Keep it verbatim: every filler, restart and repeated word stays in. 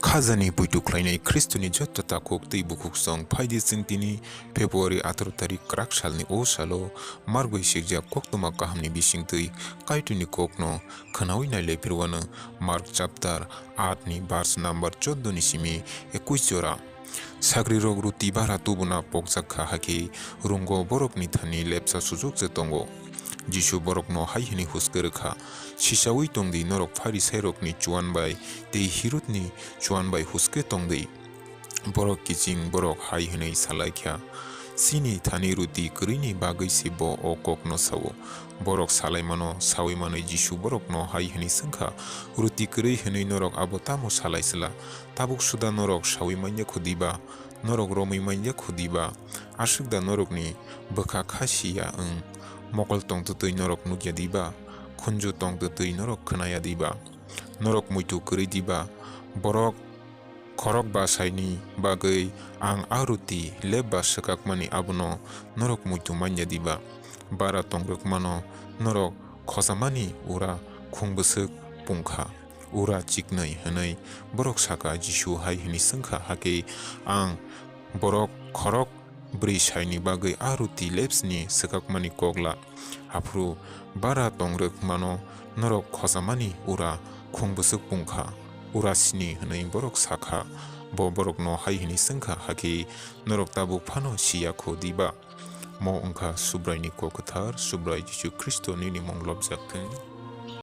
Khajani poito khlainai Khristoni joto takhuk tei bukhuksong, phaidi chwng tini February atharoh tarik kwrak salni o salo margwi sikjak koktwma kahamni bisingtwi Kaitorni kokno khwnawi nailaiphiruanw. Mark chapter aat ni verse number choddo ni simi ekwis jora. Sagrirok ruti bara tubuna pokjak kha, hakhe rungo borokni thani lepsa sujuk se tongo. Jisu borokno hai hwnwi huske rwkha, "Sichaui tongdi, norok Pharisairokni chuan bai tei Hirodni chuan bai huske tongdi." Borok kiching borok hai hwnwi salaikha, "Chini thani ruti kwrwini bagwi se bo o kokno sao." Borok salaimano saui manwi Jisu borokno hai hwnwi swngkha, "Ruti kwrwi hwnwi norok abo tamo salai sla? Tabuk suda norok saui manya kho diba? Norok romwi manya kho diba? Aswk da norokni bwkha kha si ya wng? Mokol tongtwtwi norok nukya diba? Khunju tongtwtwi norok khwnaya diba? Norok muitu kwrwi diba? Borok khorok ba saini bagwi ang a ruti lep ba swkakmani abono norok muitu manya diba? Bara tongrwkmano norok khojamani ura khung bwswk pung kha, ura chiknwi," hwnwi borok sakha. Jisu hai hwnwi swngkha, "Hakhe ang borok khorok bwrwi saini bagwi a ruti lepsni swkakmani kok la? Aphuru bara tongrwkmano norok khojamani ura khung bwswk pung kha, ura sini," hwnwi borok sakha. Bo borokno hai hwnwi swngkha, "Hakhe norok tabuk phano si ya kho diba?" Mo wngkha Subraini kok kwthar. Subrai Jisu Khristo nini mung lobjak thung.